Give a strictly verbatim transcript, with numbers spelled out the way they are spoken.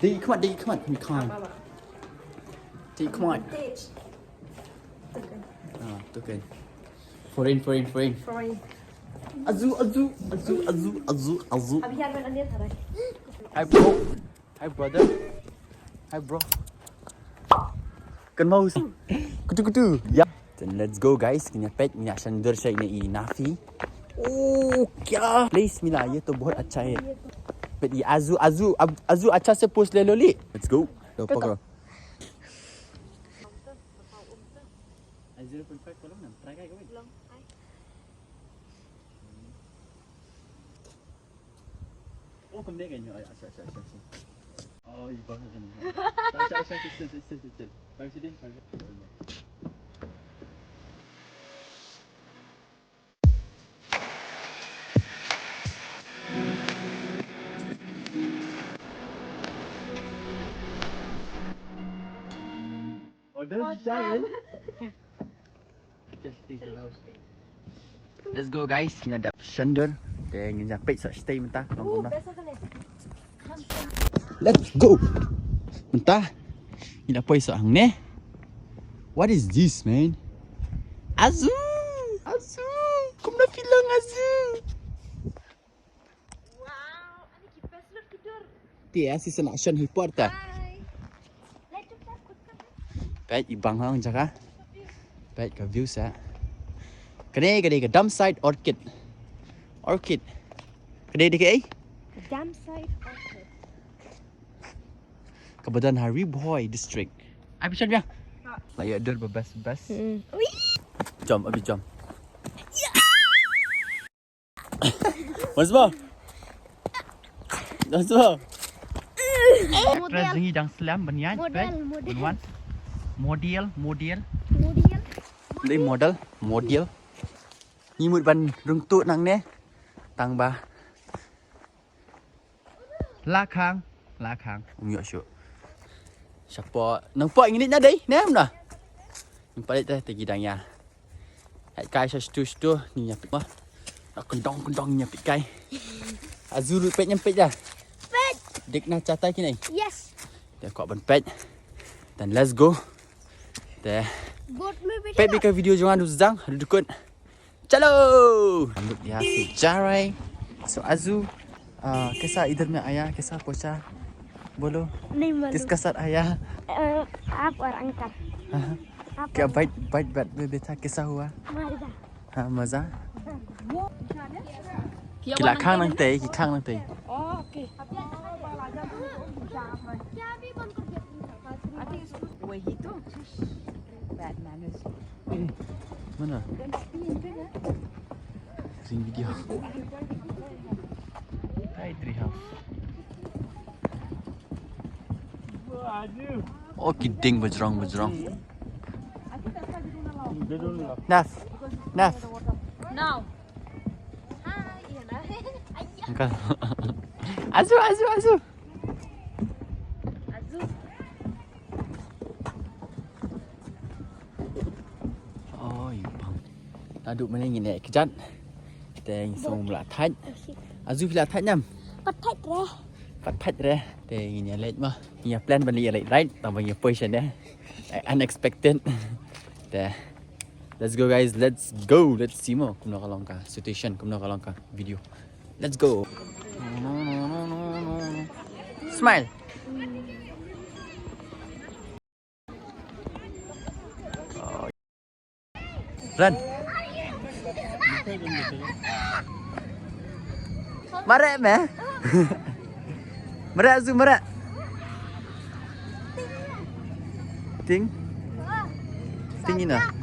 Dei khmat, dei khmat, mi khan. Dei khmat. Ah, token. Foreign, foreign, foreign. Foreign. Azu, azu, azu, azu, azu, azu. Hi bro. Hi brother. Hi bro. Kan mau. Kutu kutu. Ya. Then let's go guys. Ngin ïa peit, ngin ïa shan dur sha ine i Nafi. Oh, kya place mila, ye to bahut acha hai. But ye azu, azu, ab- azu acha se post le lo li. Let's go. Lo pakro. Zero point five ko long nam, try kai ko. Oh, kam dei kan nyo. Acha, acha, acha, acha. Oh, i bang kan. Acha, acha, acha, acha, acha, acha. Bang sini, bang sini. Order, order. Let's go guys, ngin ïa dap shan dur. Te ngin ïa peit sa shatei mynta. Long kumno. Let's go. Mynta ngin ïa poi sa hangne. What is this, man? Azu, azu. Kumno phi long, azu? Wow, ani ki best lot ki dur. Te asi sana shan hi por ta. Hi. Peit i bang hang jaka. Peit ka view sa. Kane, kane ka Dumside Orchid. Orchid. Kane dei kaei? Dumside Orchid. Kaba don ha Ri Bhoi District. Ai pishon bia. La ïa dur ba best best. Ui. Jump, abi jump. Once more. Once more. Actress jong ngi dang slem ban ïaid. Model, model. Ban wan. Model, model. Model. Dei model, model. Ngi mut ban rung tu nangne. Tang ba. La khang, la khang. Um ïoh shuh. Shapoh, nang poh ngi leit na dei, ne em na. Nang poh leit te ki dang ïa. Ai kai sha stu stu ni ïa pik ma. Kyndong kyndong ni ïa pik kai. Azu ruh peit nyam peit ïa. Peit. Dik na chatai kine. Yes. Te kwah ban peit. Then let's go. Te. Good movie. Peit bika video jong nga du zang, du dukut. Chalo. Lut ïa si Jarai. So Azu, ah, kaisa idhar mein aya, kaisa pocha? Bolo. Nahi malum. Kiska sath aya? Eh, aap aur uncle. Aap aur uncle. Kya bait, bait, bait mein baitha, kaisa hua? Maza. Ha, maza? Ki la khang nangtei, ki khang nangtei. Oh, okay. Wahi to. Bad manners. Eh, mana? Ring video. Hai, tree house. Oh, ki dieng bajrong, bajrong. Naf. Naf. Now. Uncle. Azu, azu, azu. Azu. Oi, bang. Naduh mynne ngin ïa kjat. Te ngi sngewbha la thait. Azu phi la thait ñiam? Pat thait re. Pat thait re. Te ngin ïa leit ma. Ngin ïa plan ban ïa leit ride. Tang ba ngin ïa poi shen de. Unexpected. Te. Let's go guys, let's go. Let's see mo kumno ka long ka situation, kumno ka long ka video. Let's go. Smile. Run. Mareh me. Mareh Azu, mareh. Ting. Ting ina.